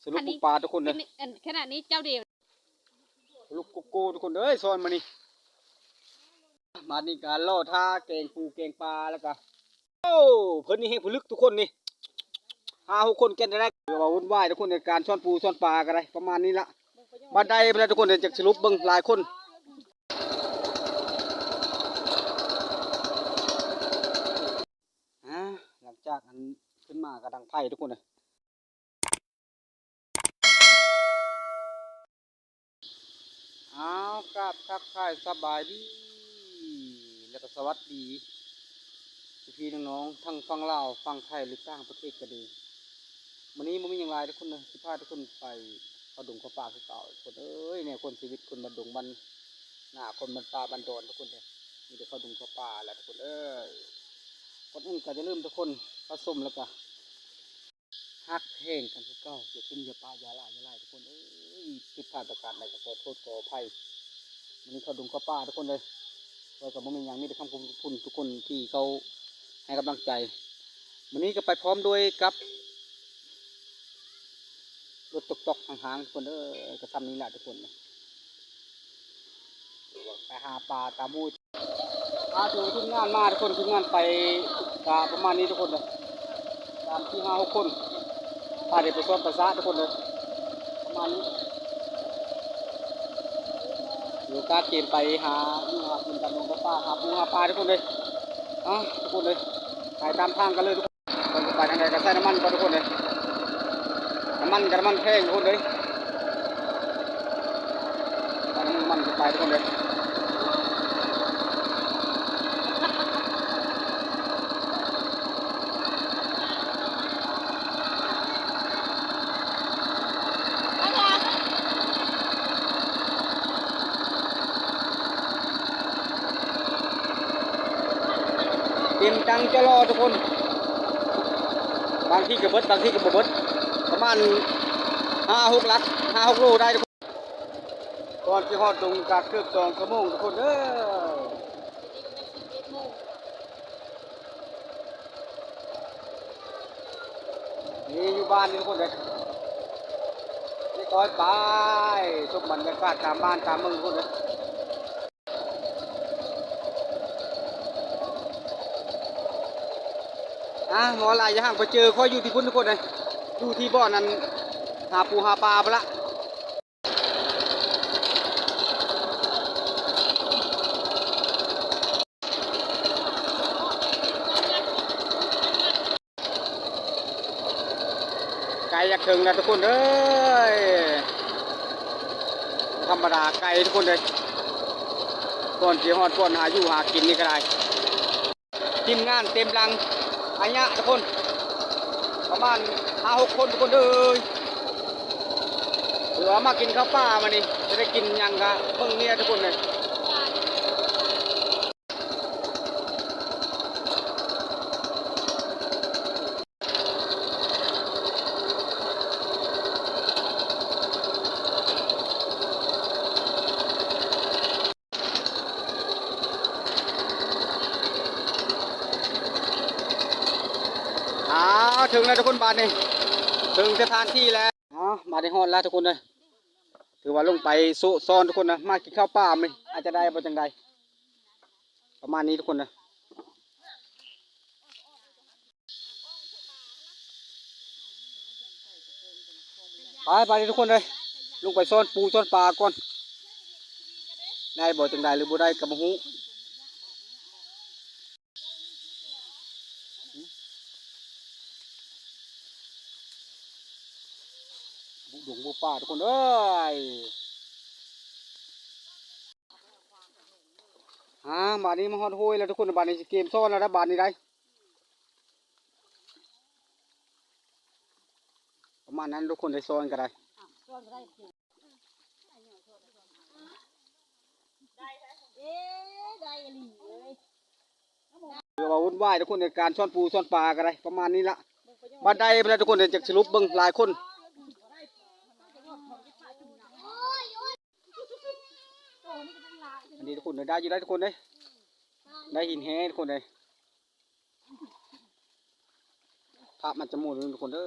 ສະຫຼຸບ ອັນນີ້ ປູກປາທຸກຄົນເດີ ອັນ ຂະນະນີ້ເຈົ້າດຽວ ສະຫຼຸບໂກໂກ້ທຸກຄົນເອີຍ ຊ້ອນມານີ້ ບາດນີ້ກະລໍຖ້າແກງປູແກງປາ ແລ້ວກະ ໂອ້ ເພິ່ນນີ້ແຮງຜະລຶກທຸກຄົນນີ້ ຫ້າຫົກຄົນແກ່ນໄດ້ ຖືວ່າວຸ່ນວາຍທຸກຄົນ ໃນການຊ້ອນປູຊ້ອນປາກໍໄດ້ ປະມານນີ້ລະ ບາດໃດພຸ້ນລະທຸກຄົນ ດຽວຈັກສະຫຼຸບເບິ່ງຫຼາຍຄົນ ອາ ຫຼັງຈາກອັນຂຶ້ນມາກໍດັງໄຟທຸກຄົນເອີຍ. ອ້າວ ກາບທັກທາຍສະບາຍດີ ແລ້ວກໍສະຫວັດດີ ພີ່ໆນ້ອງໆ ທັງຝັ່ງລາວ ຝັ່ງໄທ ຫຼືຕ່າງປະເທດກໍດີ. ມື້ນີ້ບໍ່ມີຫຍັງຫຼາຍທຸກຄົນເດີ ຊິພາທຸກຄົນໄປເຂົ້າດົງເຂົ້າປ່າຄືເກົ່າທຸກຄົນເອີຍ. ແນວຄົນຊີວິດຄົນບ້ານດົງບ້ານນາ ຄົນບ້ານປ່າບ້ານດອນທຸກຄົນເດີ ມີແຕ່ເຂົ້າດົງເຂົ້າປ່າແຫຼະທຸກຄົນເອີຍ. ກ່ອນອື່ນກໍຢ່າລືມທຸກຄົນເຂົ້າຊົມ ແລ້ວກໍ ຮັກແພງກັນຄືເກົ່າ ຢ່າຖິ້ມຢ່າປະຢ່າຫຼ້າຢ່າຫຼາຍທຸກຄົນເອີຍ. ຜິດພາດປະການໃດກໍຂໍໂທດຂໍອະໄພ. ມື້ນີ້ເຂົ້າດົງເຂົ້າປ່າທຸກຄົນເອີຍ ຂ້ອຍກໍບໍ່ມີຫຍັງ ມີແຕ່ຄຳຂອບຄຸນທຸກຄົນທີ່ເຂົາໃຫ້ກຳລັງໃຈ. ມື້ນີ້ກໍໄປພ້ອມດ້ວຍກັບລົດຕົກໆ ຫາງໆ ທຸກຄົນເອີຍ. ກໍຊ່ຳນີ້ລະທຸກຄົນ ໄປຫາປາຕາມຮູ ພາທີມງານມາທຸກຄົນ ທີມງານໄປກະປະມານນີ້ທຸກຄົນເດີ ສາມ ສີ່ ຫ້າ ຫົກຄົນ ພາໄດ້ໄປສອນປາສາດທຸກຄົນເດີ ປະມານນີ້. ມີໂອກາດເກມໄປຫາຢູ່ຫາກິນຕາມດົງຕາມປ່າ ຫາປູຫາປາທຸກຄົນເດີ. ອາ ທຸກຄົນເດີ ໄປຕາມທາງກັນເລີຍທຸກຄົນ. ເພິ່ນຈະໄປທາງໃດກໍໃຊ້ນ້ຳມັນກ່ອນທຸກຄົນເອີຍ ນ້ຳມັນກໍນ້ຳມັນແພງທຸກຄົນເອີຍ ໃຊ້ນ້ຳມັນຈະໄປທຸກຄົນເອີຍ. ເຕັມຖັງຈະລໍທຸກຄົນ ບາງທີກໍເບິດ ບາງທີກໍບໍ່ເບິດ ປະມານຫ້າຫົກຫຼັກ ຫ້າຫົກໂລໄດ້ທຸກຄົນ. ກ່ອນຊິຮອດດົງກໍເກືອບສອງຊົ່ວໂມງທຸກຄົນເອີຍ. ນີ້ຢູ່ບ້ານນີ້ທຸກຄົນເດີ ນີ້ຄ່ອຍໄປຊົມບັນຍາກາດຕາມບ້ານຕາມເມືອງທຸກຄົນເດີ. ອ່າ ບໍ່ຫຼາຍຢ່າຫ່າງ ໄປເຈີຂ້ອຍຢູ່ທີ່ພຸ້ນທຸກຄົນເອີຍ ຢູ່ທີ່ບ່ອນນັ້ນ ຫາປູຫາປາພຸ້ນລະ. ໃກ້ຢາກເຖິງແລ້ວທຸກຄົນເອີຍ ບໍ່ທຳມະດາ ໄກທຸກຄົນເອີຍ ກ່ອນຊິຮອດບ່ອນຫາຢູ່ຫາກິນນີ້ກໍໄດ້. ທີມງານເຕັມຫຼັງ ອາຍະທຸກຄົນ ປະມານຫ້າຫົກຄົນທຸກຄົນເອີຍ. ຖືວ່າມາກິນເຂົ້າປ່າມື້ນີ້ ຈະໄດ້ກິນຫຍັງກະເບິ່ງເນຍທຸກຄົນເອີຍ. ອ້າວ ເຖິງແລ້ວທຸກຄົນ ບາດນີ້ເຖິງສະຖານທີ່ແລ້ວ. ອ້າວ ບາດນີ້ຮອດແລ້ວທຸກຄົນເອີຍ ຖືວ່າລົງໄປໂຊະຊອນທຸກຄົນນະ ມາກິນເຂົ້າປ່າມື້ນີ້ ອາດຈະໄດ້ບໍ່ຈັ່ງໃດ ປະມານນີ້ທຸກຄົນເອີຍ. ໄປ ໄປເລີຍທຸກຄົນເອີຍ ລົງໄປຊ້ອນປູຊ້ອນປາກ່ອນ ໄດ້ບໍ່ຈັ່ງໃດ ຫຼືບໍ່ໄດ້ກໍບໍ່ຮູ້. ບຸດົງບຸປ່າທຸກຄົນເອີຍ. ອ່າ ບາດນີ້ມາຮອດຫ້ວຍແລ້ວທຸກຄົນ ບາດນີ້ຊິເກມຊ້ອນແລ້ວນະ ບາດນີ້ໄດ໋. ປະມານນັ້ນທຸກຄົນ ໄດ້ຊ້ອນກໍໄດ້ ຊ້ອນກໍໄດ້ ເອີ ໄດ້ອີ່ຫຼີເອີຍ. ຖືວ່າວຸ່ນວາຍທຸກຄົນ ໃນການຊ້ອນປູຊ້ອນປາກໍໄດ້ ປະມານນີ້ລະ ບາດໃດພຸ້ນລະທຸກຄົນ ດຽວຈັກສະຫຼຸບເບິ່ງຫຼາຍຄົນ. ອັນນີ້ທຸກຄົນ ໄດ້ຢູ່ໄດ໋ທຸກຄົນເດ້ ໄດ້ຫີນແຮ່ທຸກຄົນເດ້. ພາບມັນຈະໝູນທຸກຄົນເດີ.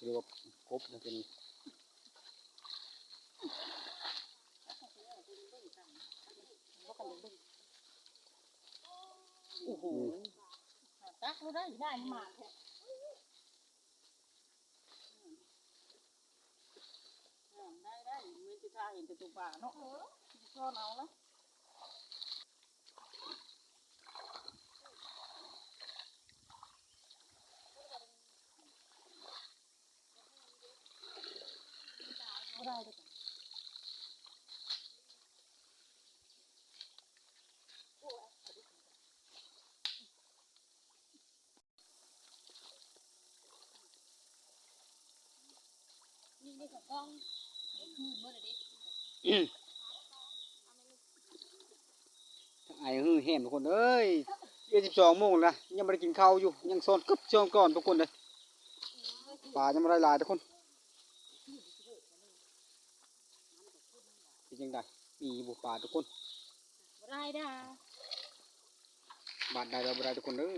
ຫຼືວ່າກົບນະຕົວນີ້. ໂອ້ໂຫ ອືມ ຕັກແລ້ວໄດ້ ໄດ້ມາແທ້. ອືມ ໄດ້ ໄດ້ ແມ່ນຊິຖ້າເຫັນແຕ່ຕົວປາເນາະ ຊ້ອນເອົາລະ. ອືມ ທັງໄອ ຫືແຮມ ທຸກຄົນເອີຍ. ເອັດສິບສອງໂມງລະ ຍັງບໍ່ໄດ້ກິນເຂົ້າຢູ່ ຍັງຊ້ອນກຶບຊ້ອນກ່ອນ ທຸກຄົນເດີ. ປາຍັງບໍ່ໄດ້ຫຼາຍ ທຸກຄົນ. ເປັນຈັ່ງໃດ ມີຢູ່ບໍ່ປາ ທຸກຄົນ? ບໍ່ໄດ້ດາ ບາດໃດລະບໍ່ໄດ້ ທຸກຄົນເດີ.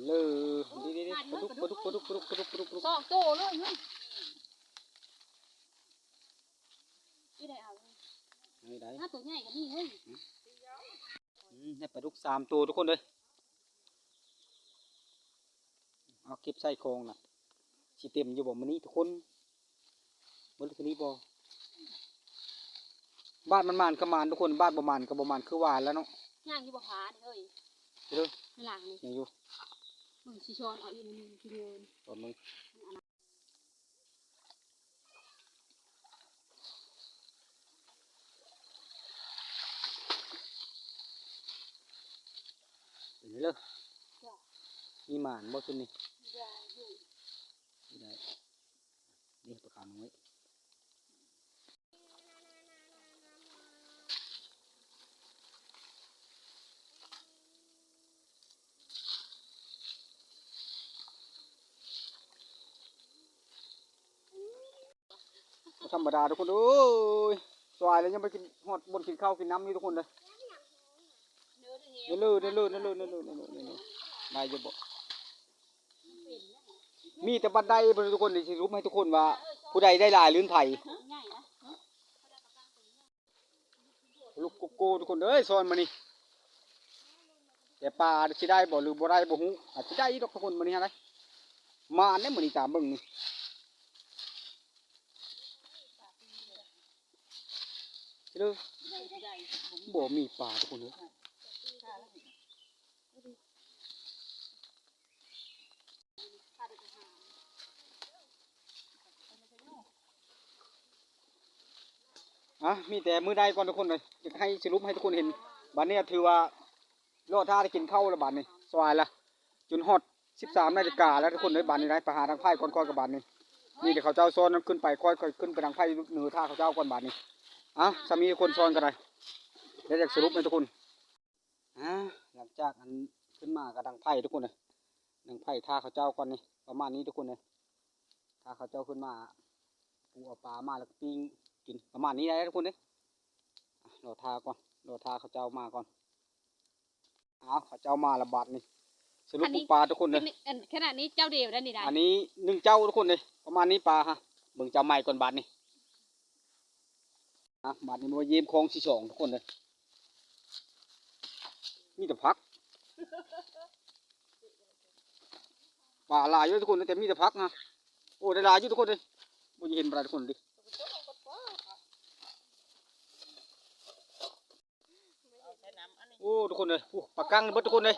ເລີ ນີ້ໆໆ ປາດຸກ ປາດຸກ ປາດຸກ ປາດຸກ ປາດຸກ ສອງໂຕເລີຍເຮີ້ຍ. ນີ້ໄດ້ເອົາ ນີ້ໄດ້ ຫາໂຕໃຫຍ່ກໍມີເຮີ້ຍ. ອືມ ໄດ້ປາດຸກສາມໂຕ ທຸກຄົນເດີ. ເອົາເກັບໃສ່ຂອງນະ ຊິເຕັມຢູ່ບໍ່ມື້ນີ້ ທຸກຄົນ? ເບິ່ງຄືນີ້ບໍ່? ບາດມັນໝານກໍໝານ ທຸກຄົນ, ບາດບໍ່ໝານກໍບໍ່ໝານ ຄືວ່າແລ້ວເນາະ. ຍ່າງຢູ່ບໍ່ຜານີ້ເຮີ້ຍ? ເດີ ຂ້າງຫຼັງນີ້ ຍັງຢູ່. ເບິ່ງຊິຊ້ອນເອົາອີກໜ້ອຍໜຶ່ງ ຊິເງິນ ຕອນເບິ່ງ. ເປັນເລີ ມີໝານບໍ່ຊຸດນີ້? ໄດ້ ໄດ້ ນີ້ປາຂາວນ້ອຍ. ບໍ່ທຳມະດາ ທຸກຄົນເອີຍ. ສວາຍແລ້ວ ຍັງບໍ່ໄດ້ກິນ ຮອດບ່ອນກິນເຂົ້າກິນນ້ຳຢູ່ ທຸກຄົນເດີ. ເດີ ເດີ ເດີ ໄດ້ຢູ່ບໍ່? ມີແຕ່ບັນໄດພຸ້ນ ທຸກຄົນ. ຊິສະຫຼຸບໃຫ້ທຸກຄົນວ່າ ຜູ້ໃດໄດ້ຫຼາຍ ຫຼື ໃຜ. ລຸກໂກໂກ້ ທຸກຄົນເອີຍ ຊ້ອນມື້ນີ້. ແຕ່ປາຊິໄດ້ບໍ່ ຫຼື ບໍ່ໄດ້ບໍ່ຮູ້ ອາດຊິໄດ້ຢູ່ດອກ ທຸກຄົນ. ມື້ນີ້ຫັ້ນໄດ ໝານເດ້ມື້ນີ້ ຕາມເບິ່ງນີ້. ເດີ ບໍ່ມີປາ ທຸກຄົນເອີຍ. ອ່ະ ມີແຕ່ມື້ໃດກ່ອນ ທຸກຄົນເອີຍ ຢາກໃຫ້ສະຫຼຸບໃຫ້ທຸກຄົນເຫັນ. ບາດນີ້ຖືວ່າລໍຖ້າໄດ້ກິນເຂົ້າແລ້ວ ບາດນີ້ສວາຍລະ ຈົນຮອດສິບສາມນາລິກາແລ້ວ ທຸກຄົນເອີຍ. ບາດນີ້ໄດ້ໄປຫາທາງໃພ້ກ່ອນ ຂ້ອຍກໍບາດນີ້. ນີ້ເດ ເຂົາເຈົ້າຊ້ອນຂຶ້ນໄປ ຂ້ອຍ ຂ້ອຍຂຶ້ນໄປດັງໄຟຢູ່ເໜືອຖ້າເຂົາເຈົ້າກ່ອນ. ບາດນີ້ ອ່ະ ສາມີຄົນຊ້ອນກໍໄດ້ ແລ້ວຢາກສະຫຼຸບໃຫ້ທຸກຄົນ. ອ່າ ຫຼັງຈາກອັນຂຶ້ນມາກໍດັງໄຟ ທຸກຄົນເອີຍ. ດັງໄຟຖ້າເຂົາເຈົ້າກ່ອນນີ້ ປະມານນີ້ ທຸກຄົນເອີຍ. ຖ້າເຂົາເຈົ້າຂຶ້ນມາ ປູເອົາປາມາ ແລ້ວກໍປີ້ງກິນ ປະມານນີ້ໄດ໋ ທຸກຄົນເອີຍ. ລໍຖ້າກ່ອນ ລໍຖ້າເຂົາເຈົ້າມາກ່ອນ. ອ້າວ ເຂົາເຈົ້າມາລະບາດນີ້ ສະຫຼຸບ ອັນນີ້ ປຸກປາ ທຸກຄົນເອີຍ. ອັນຂະໜາດນີ້ເຈົ້າດຽວໄດ໋ນີ້ໄດ໋. ອັນນີ້ໜຶ່ງເຈົ້າ ທຸກຄົນເອີຍ. ປະມານນີ້ປາຮະ ເບິ່ງເຈົ້າໃໝ່ກ່ອນບາດນີ້. ອ່ະ ບາດນີ້ມາຢ້ຽມຂອງທີສອງ ທຸກຄົນເດີ. ມີແຕ່ຜັກ ປາຫຼາຍຢູ່ ທຸກຄົນເດີ ແຕ່ມີແຕ່ຜັກນະ. ໂອ້ ໄດ້ຫຼາຍຢູ່ ທຸກຄົນເດີ. ບໍ່ເຫັນປານໃດ ທຸກຄົນເດີ. ໂອ້ ທຸກຄົນເອີຍ ໂອ້ ປາກັງເບິດ ທຸກຄົນເອີຍ.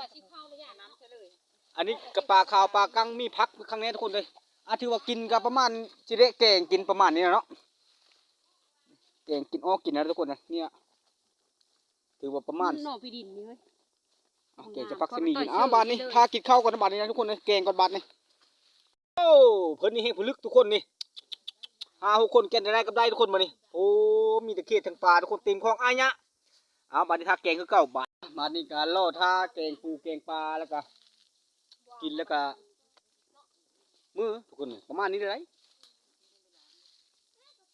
ອັນນີ້ກໍປາຂາວ ປາກັງ ມີຜັກຂ້າງໃນ ທຸກຄົນເອີຍ. ອ່າ ຖືວ່າກິນກໍປະມານ ຊິໄດ້ແກງກິນປະມານນີ້ແຫຼະເນາະ. ແກງກິນ ອອກກິນນະ ທຸກຄົນເອີຍ. ນີ້ລະ ຖືວ່າປະມານ ໜໍ່ປີດິນນີ້ເວີຍ. ເອົາ ແກງຈະຜັກຊະມີກິນ. ເອົາ ບາດນີ້ ຖ້າກິນເຂົ້າກ່ອນນະ ບາດນີ້ນະ ທຸກຄົນເອີຍ. ແກງກ່ອນບາດນີ້. ໂອ້ ເພິ່ນນີ້ແຮງຜະລຶກ ທຸກຄົນນີ້. ຫ້າຫົກຄົນແກ່ນໄດ້ກຳໄລທຸກຄົນມື້ນີ້. ໂອ້ ມີແຕ່ເຂດທັງປາທຸກຄົນ ເຕັມຄອງອາຍະ. ເອົາ ບາດນີ້ຖ້າແກງຄືເກົ່າ. ບາດ ບາດນີ້ກໍລໍຖ້າແກງປູແກງປາ ແລ້ວກໍກິນ ແລ້ວກໍມື້ທຸກຄົນ ປະມານນີ້ເລີຍ.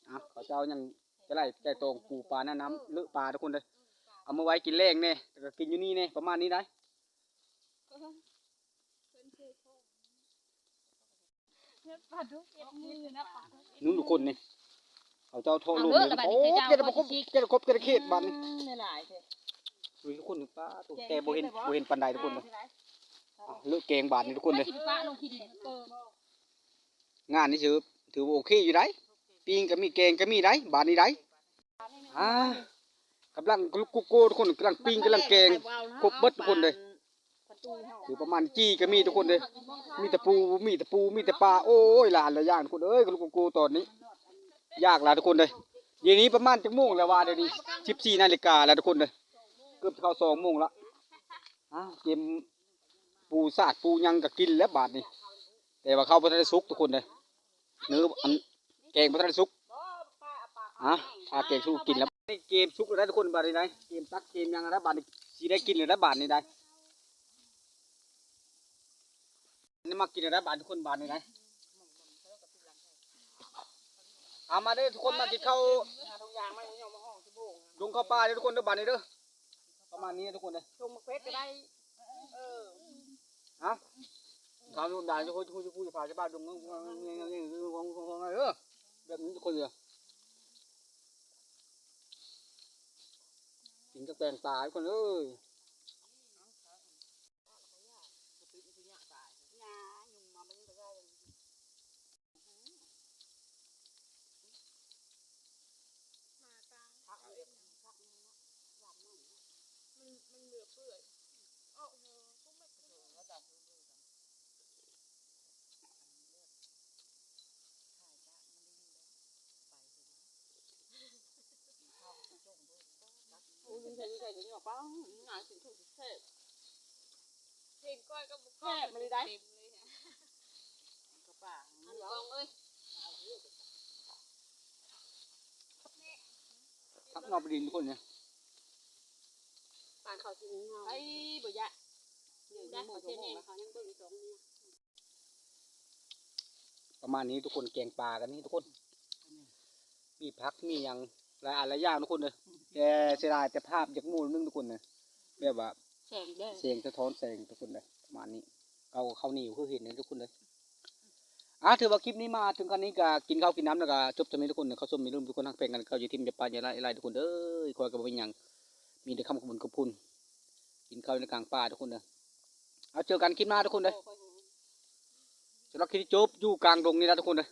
ເອົາ ເຂົາເຈົ້າຍັງຈະໄລ່ໄກ່ຕອງປູປາໃນນ້ຳເລີະປາທຸກຄົນເດີ. ເອົາມາໄວ້ກິນແລງແດ່ ແລ້ວກໍກິນຢູ່ນີ້ແດ່ ປະມານນີ້ໄດ໋. ນຸ້ນທຸກຄົນນີ້ ເຂົາເຈົ້າເທາະລົມ ເອົາເລີະລະບາດນີ້. ໂອ້ ເຂົາເຈົ້າເຈັດ ເຈັດຄົບເຈັດເຂດບາດນີ້ ອືມ ຫຼາຍໆເດ້. ອຸ້ຍ ທຸກຄົນ ປາໂຕ ແຕ່ບໍ່ເຫັນ ບໍ່ເຫັນປານໃດທຸກຄົນເນາະ. ເອົາເລີະແກງບາດນີ້ທຸກຄົນເດີ. ຊິປະລົງທີ່ດິນ ເອີ ງານນີ້ຖື ຖືວ່າໂອເຄຢູ່ໄດ໋. ປີ້ງກໍມີ ແກງກໍມີໄດ໋ ບາດນີ້ໄດ໋. ອ່າ ກຳລັງລຸກກຸກໂກທຸກຄົນ ກຳລັງປີ້ງ ກຳລັງແກງ ຄົບເບິດທຸກຄົນເດີ. ຄືປະມານຈີ່ກໍມີທຸກຄົນເດ້ ມີແຕ່ປູ ມີແຕ່ປູ ມີແຕ່ປາ. ໂອ້ຍ ຫຼາຍ ຫຼາຍຢ່າງທຸກຄົນເອີຍ ກະລຸກກະກູຕອນນີ້ ຢາກຫຼາຍທຸກຄົນເດ້. ດຽວນີ້ປະມານຈັກໂມງແລ້ວວະ ດຽວນີ້ສິບສີ່ນາລິກາແລ້ວທຸກຄົນເດ້ ເກືອບເຂົ້າສອງໂມງລະ. ອ້າວ ກຽມປູສາດປູຫຍັງກໍກິນແລ້ວບາດນີ້ ແຕ່ວ່າເຂົ້າບໍ່ທັນໄດ້ສຸກທຸກຄົນເດ້. ເນີ ອັນ ແກງບໍ່ທັນໄດ້ສຸກ. ອ່ະ ຖ້າແກງສຸກກິນແລ້ວ. ນີ້ເກມສຸກແລ້ວໄດ໋ທຸກຄົນ ບາດນີ້ໄດ໋ ເກມຕັກເກມຫຍັງແລ້ວບາດນີ້ ຊິໄດ້ກິນແລ້ວໄດ໋ບາດນີ້ໄດ໋. ນີ້ມາກິນແລ້ວໄດ໋ບາດທຸກຄົນ ບາດນີ້ໄດ໋. ເອົາມາເດີທຸກຄົນ ມາກິນເຂົ້າດົງເຂົ້າປ່າເດີທຸກຄົນເດີ ບາດນີ້ເດີ. ປະມານນີ້ທຸກຄົນເດີ ຊົງໝາກເຜັດກໍໄດ້. ເອີ ເອົາ ເຂົ້ານຸ່ນດານ ຈະໂຄຈະຄູຈະພູຈະຜາຈະບ້ານດົງ ເອີ ແບບນີ້ທຸກຄົນເດີ. ກິນກັບແກງປາທຸກຄົນເອີຍ. ໂອ້ຍ ລຸງໄທ ລຸງໄທກໍຍັງວ່າ ປ້າ ຫາກິນເຂົ້າແຊບ ເຫັນກ້ອຍກັບໝູກ້ອຍ ແຊບມາເລີຍໄດ໋ ເຕັມເລີຍ ອັນກອງເອີຍ. ພັກນອກໄປດິນທຸກຄົນເນຍ ປານເຂົາຊິງເຮົາ ໄອ້ ບໍ່ຢາກ ເຂົາເສຍແຍງ ເຂົາຍັງເບິ່ງສອງເມຍ. ປະມານນີ້ທຸກຄົນ ແກງປາກັນນີ້ທຸກຄົນ ມີຜັກມີຫຍັງຫຼາຍອັນຫຼາຍຢ່າງທຸກຄົນເດີ. ແຕ່ເສຍດາຍແຕ່ພາບຢາກໝູ່ໜຶ່ງທຸກຄົນເດີ ແບບວ່າແສງເດີ ແສງສະທ້ອນແສງທຸກຄົນເດີ. ປະມານນີ້ ເອົາເຂົ້າໜຽວຄືເຫັນນີ້ທຸກຄົນເດີ. ອ່າ ຖືວ່າຄລິບນີ້ມາເຖິງຂັ້ນນີ້ກໍກິນເຂົ້າກິນນ້ຳ ແລ້ວກໍຈົບສ່ຳນີ້ທຸກຄົນເດີ. ຂໍຊົມຢ່າລືມທຸກຄົນຮັກແພງກັນ ເກົ່າ ຢ່າຖິ້ມຢ່າປະ ຢ່າລະ ຫຼາຍໆທຸກຄົນເດີ. ຂໍໃຫ້ກັບບໍ່ມີຫຍັງ ມີແຕ່ຄຳຂອບຄຸນຂອບຄຸນ. ກິນເຂົ້າໃນກາງປ່າທຸກຄົນເດີ. ເອົາ ເຈີກັນຄລິບໜ້າທຸກຄົນເດີ. ສຳລັບຄລິບນີ້ຈົບຢູ່ກາງດົງນີ້ລະທຸກຄົນເດີ.